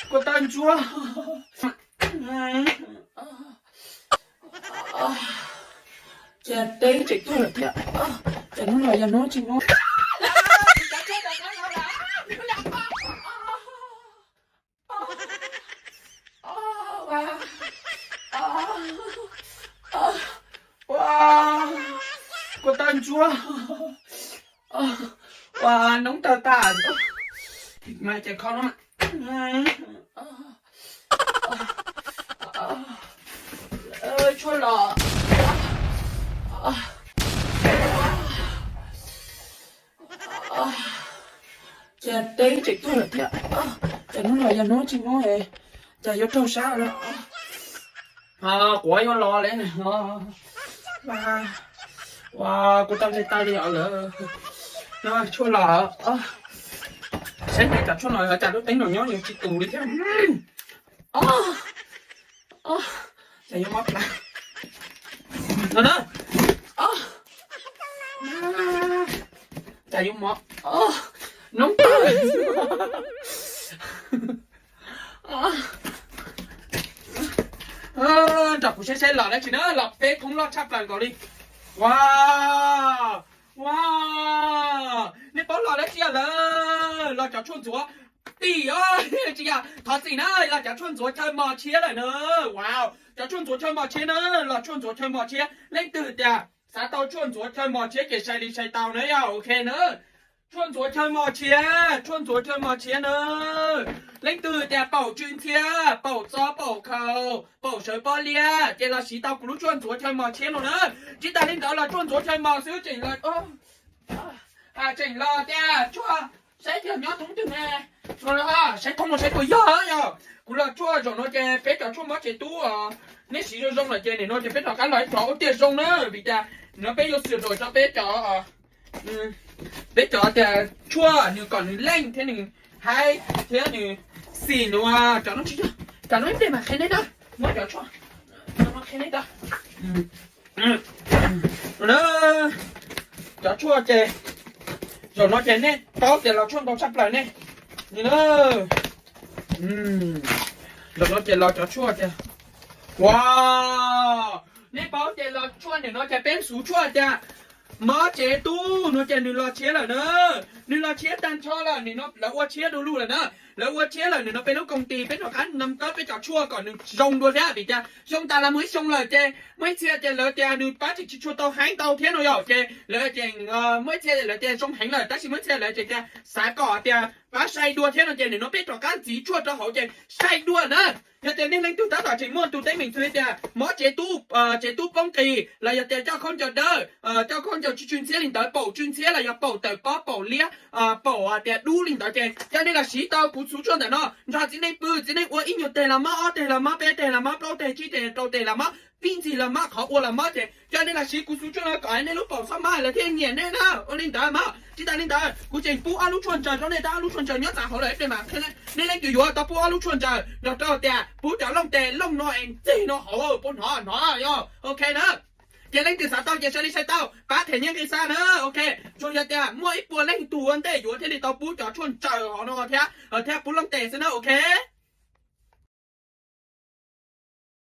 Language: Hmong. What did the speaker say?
Kuv tau ntsuab. Cas teb tseem tuag lawm thiab. Cas hnub no yog hnub tsis muaj. Ua, kuv tau ntsuab. Ua, noob tawg tas. Mas ces kho no. Tshuaj los. Cas teb tseem tuag lawm thiab. Cas hnub no yog hnub tsis muaj, cas yuav raug sab lawm. Quav yuav los li. Ua, kuv tau nqi tag li os lawm. Tshuaj los. Saib cov tshuaj no cas lub teeb no nyob yuav tsis tus li thiab. Cas yuav mob plab no na. Cas yuav mob, noob tawg. Nrog kuv saib saib los dab tsi na, los peb thoob loj tshaj plaws nkaus li. Ua, ua, nej paub los dab tsi lawm? Los cov tshuaj ntxuav tim os, tsis yog, thov txim na, los cov tshuaj ntxuav chaw mos tshiab lawm na. Ua, cov tshuaj ntxuav chaw mos tshiab na, los tshuaj ntxuav chaw mos tshiab. Leej twg tias xav tau tshuaj ntxuav chaw mos tshiab ces sai li sai tau na yog, ok na. Tshuaj ntxuav chaw mos tshiab, tshuaj ntxuav chaw mos tshiab na. Leej twg tias paum tsw ntxhiab, paum txob paum khaus, paum sawv pob liab ces los siv tau kuv lub tshuaj ntxuav chaw mos tshiab no na. Tsis tas li ntawd los tshuaj ntxuav chaw mos xwb tseem los, tseem los tias tshuaj saib yog nyob thoob twg ne. Saib thoob no saib puas yog yog. Kuv los tshuaj zaum no ces peb cov tshuaj mob tsev tub, neb siv zoo zoo lawm ces nim no ces peb rov qab los ib tog ua tiag zoo na, vim tias no peb yuav xwm rau peb cov, peb cov tias tshuaj nws kom nws leej thiab nws haib thiab nws xim nua cov no tsis yog. Cov no ib pliag mam qhia nej na, muab cov tshuaj no qhia nej na. Cov tshuaj ces zaum no ces nej paub tias los tshuaj ntau tshaj plaws ne. Zaum no ces los cov tshuaj ces, ua, nej paub tias los tshuaj nim no ces peb xuv tshuaj tias mob tsev tub no ces nws los tshiab lawm na. Nws los tshiab tag nrho lawm, nim no lawv ua tshiab du lug lawm na. Lawv ua tshiab lawm nim no peb lub koom tis peb rov qab nov tawb peb cov tshuaj kom nws zoo dua thiab vim tias zoo tas lawv muaj ib xyoo lawm ces muaj ib txhia ces lawv tias nws pab tsis tshua tau heev ntau thiab no yom ces lawv ces muaj ib txhia lawv tias zoo heev lawm tab sis muaj ib txhia lawv ces tias xav kom tias pab sai dua thiab no ces nim no peb rov qab ntxiv tshuaj rau hauv ces sai dua na. Yog tias nej leej twg tab tom tseem muaj tus teeb meem txog tias mob tsev tub, tsev tub poob qis los yog tias coj khaub ncaws dawb, coj khaub ncaws tsw tsw ntxhiab li ntawd, paum tsw ntxhiab los yog paum tawm pob paum liab, paum tias dub li ntawd ces coj nej los siv tau kuv xuv tshuaj ntawm no nrog txiv neej pw, txiv neej ua ib nyuag teg los mob, ob teg los mob, peb teg los mob, plaub teg tsib teg rau teg los mob, pib ntxig los mob, qhov ua los mob ces coj nej los siv kuv xuv tshuaj no kom nej lub paum txhob mob lawv thiaj nyiam nej na. Ua li ntawd mas tsis tas li ntawd kuv tseem pub ob lub tshuaj ntsaws rau nej, tab ob lub tshuaj ntsaws nyob txav hauv lawm ib pliag mas nej leej twg yuav tau pub ob lub tshuaj ntsaws nrog rau tias pub cov looj tes looj no es ntxig no hauv puas hnov hnov yog ok na. Ces leej twg xav tau ces sai li sai tau pab them nyiaj nqi xa na, ok. Tsuas yog tias muaj ib puas leej tug ua ntej yuav thiaj li tau pub cov tshuaj ntsaws hauv no thiab, thiab pub looj tes xwb na, ok.